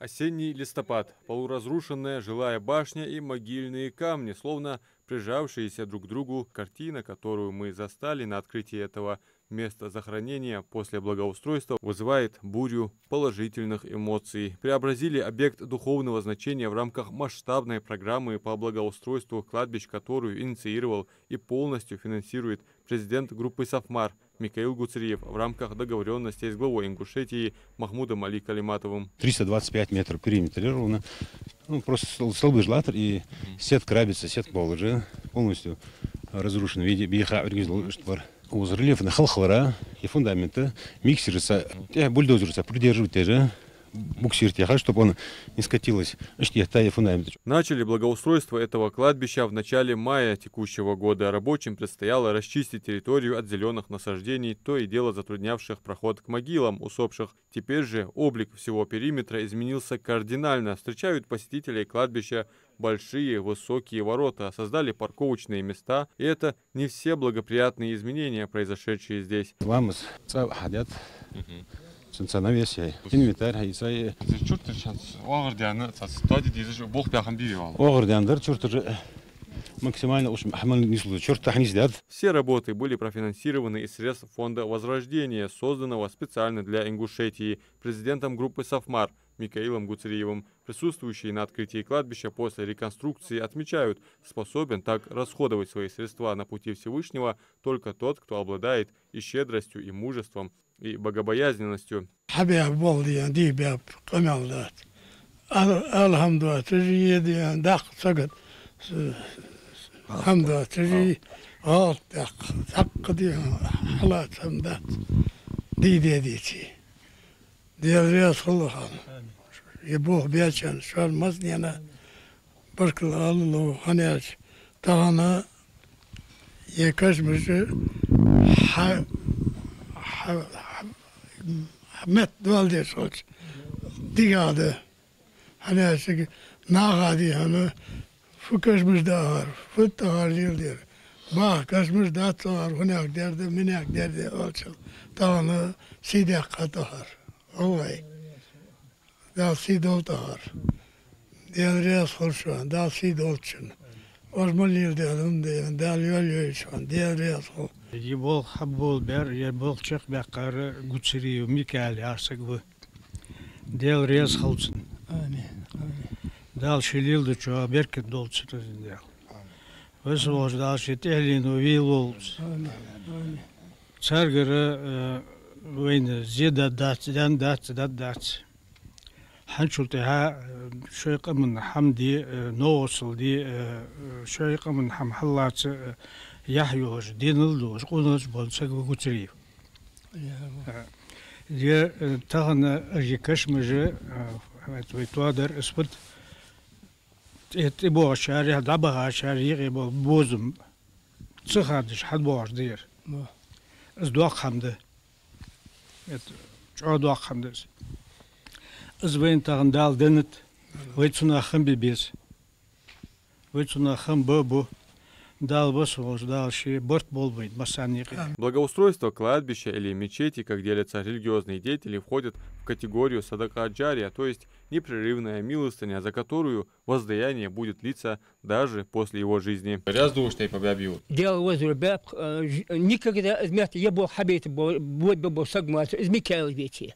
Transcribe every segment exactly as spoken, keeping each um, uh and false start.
Осенний листопад. Полуразрушенная жилая башня и могильные камни, словно прижавшиеся друг к другу. Картина, которую мы застали на открытии этого места захоронения после благоустройства, вызывает бурю положительных эмоций. Преобразили объект духовного значения в рамках масштабной программы по благоустройству кладбищ, которую инициировал и полностью финансирует президент группы «Сафмар» Микаил Гуцериев в рамках договорённостей с главой Ингушетии Махмудом-Али Калиматовым. Триста двадцать пять метров периметрировано. Ну, просто стол-, столбы же латтар, и сетка рабица, сетка болаш, полностью разрушена. Видите, бийха региз лол, что бар. Укхаза рельеф на халхалара, и фундамента миксерца, э, бульдозерца придерживать же, буксир теха, чтоб он не скатилась. Иштта етта и фундамент. Начали благоустройство этого кладбища в начале мая текущего года. Рабочим предстояло расчистить территорию от зелёных насаждений, то и дело затруднявших проход к могилам усопших. Теперь же облик всего периметра изменился кардинально. Встречают посетителей кладбища большие высокие ворота, создали парковочные места, и это не все благоприятные изменения, произошедшие здесь. Ламаз цӀа хьадет. Мгм. Цун цӀа навес яй. Инвентарь хьаийцай. Из чурташ шанс оагӀордаьнна, цаца тоаде дезаш, болх баь хиннабий вай? ОагӀордаьннадар чурташ, максимально уж хӀаман нийслу чурт тӀа хьанийсдаьд. Все работы были профинансированы из средств фонда «Возрождение», созданного специально для Ингушетии президентом группы «Сафмар» Микаилом Гуцериевым. Присутствующие на открытии кладбища после реконструкции отмечают: способен так расходовать свои средства на пути Всевышнего только тот, кто обладает и щедростью, и мужеством, и богобоязненностью. Хьабаьб болх дий, дийхабаьб къамаьл дац. Ал-, алхьамдулиллахь, тажиеди даккха сагот. С-, хьамда тажи гӀалат даккха, даккха дий, хьалаца хӀама дац. Дий де дийци. Дела раьза хилва хьона. Е болх бечан, шоана массанена баркал ала лов, хӀана аьлча тахан е кашамаш хьа-, хьа-, хьа-, хьа-, метта дола деш хилча дикагӀа да. ХӀана аьлча наха дий хьона, фу кашамаш да хӀара, фу да хӀара леладер. Баха кашамаш дац хӀара, хӀанех дер да, минех дер да оалачул, тахан сий даьккха да хӀара. Валлахьи. Дала сий долда хӀара. Дела раьза хилва шоана, Дала сий долда шун. Оаш ма леладаьд хӀама да, Дала йоалаяйла шоана, Дела раьза хилва. Е болх хьаболабаьр, е болх чакхбаьккхар Гуцериев Микаил яхаш саг ва. Дела раьза хилва цунна. Амин. Амин. Дала ше леладечох беркат долда цунна, Дала. Веза волча Дала ший тӀехьленна ве лолда цунна. Амин. Амин. Царгара, э, вайна зе дад дац, даьнна дац, дад дац. ХӀанзчул тӀехьа, э, шоай къаман хӀама де, э, новкъостал де, э, шоай къаман хӀама хьаллаца, э, яхь йолаш, денал долаш, къонача болаш саг ва Гуцериев. Э, е, э, тахан, э, е кашамаш, э, вай тоадар, из фуд, тӀе-, тӀабоагӀачар, е дӀабахачар юкъе бола бозам ца хадаш хьабоагӀаш да ер. Из доккха хӀама да. Это чӀоагӀа доккха хӀама да из. Из вайна тахан Дала деннад, вай цунах хам бе беза. Вай цунах хам бе бу. Дала веза волча Дала ший барт болба вайна массане юкъе. Благоустройство кладбища или мечети, как делятся религиозные деятели, входит в категорию садака джария, то есть непрерывная милостыня, за которую воздаяние будет длиться даже после его жизни. Раьза да шо тайпа баьб? Дела возур баьб, э, ж-, никогда из метта е болх хьабайта бо-, бо-, бо-, бо саг ма вацар, из Микаил веце.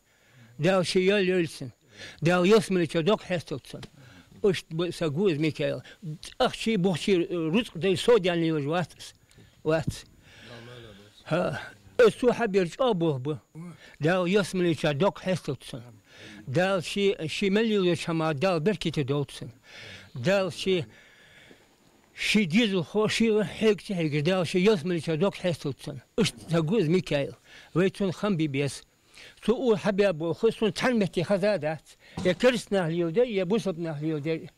Дала ше йоалаяйла цунна. Дала ялсмале чу доккха хьесталда цунна. Иштта ба-, саг ва из Микаил. Ахчи, бохчи, рузкъа дай совдаьнна лелаш вац из. Вац. ХӀа. Из цо хьабаьр чӀоагӀа болх ба. Дала ялсмале чу доккха хьесталда цунна. Дала ший, ший мел леладеча хӀаман Дала беркате долда цунна. Дала ший, ший дезалхо, ший хьега ца хьегаш, Дала ший ялсмале чу доккха хьесталда цунна. Иштта саг ва из Микаил. Вай цунах хам бе беза. Цо укхаза хьабаь болх сона цхьан метте хеза дац. Е кераста наха леладер, е бусалба наха леладер.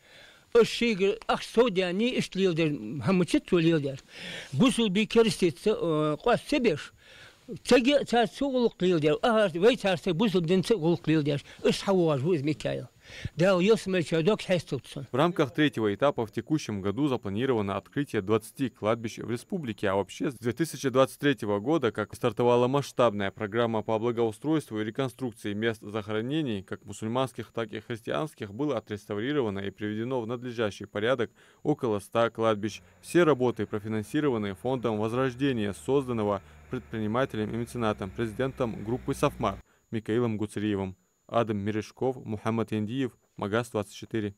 Уж шийгара ахча совдаьнна иштта леладер, хӀама ма дац цо леладер. Бусалба, керастаца, э, къоаста ца беш, цига царца цу гӀулакх леладер, ахарца, вай царца, бусалба динца гӀулакх леладеш, иштта хьавоагӀаш ва из Микаил. Дала йоссамайча дог хьесталда цун. В рамках третьего этапа в текущем году запланировано открытие двадцати кладбищ в республике, а вообще с две тысячи двадцать третьего года, как стартовала масштабная программа по благоустройству и реконструкции мест захоронений, как мусульманских, так и христианских, было отреставрировано и приведено в надлежащий порядок около ста кладбищ. Все работы профинансированы фондом Возрождения, созданного предпринимателем и меценатом, президентом группы Сафмар Микаилом Гуцериевым. Адам Мережков, Мухаммад Яндиев, Магас двадцать четыре.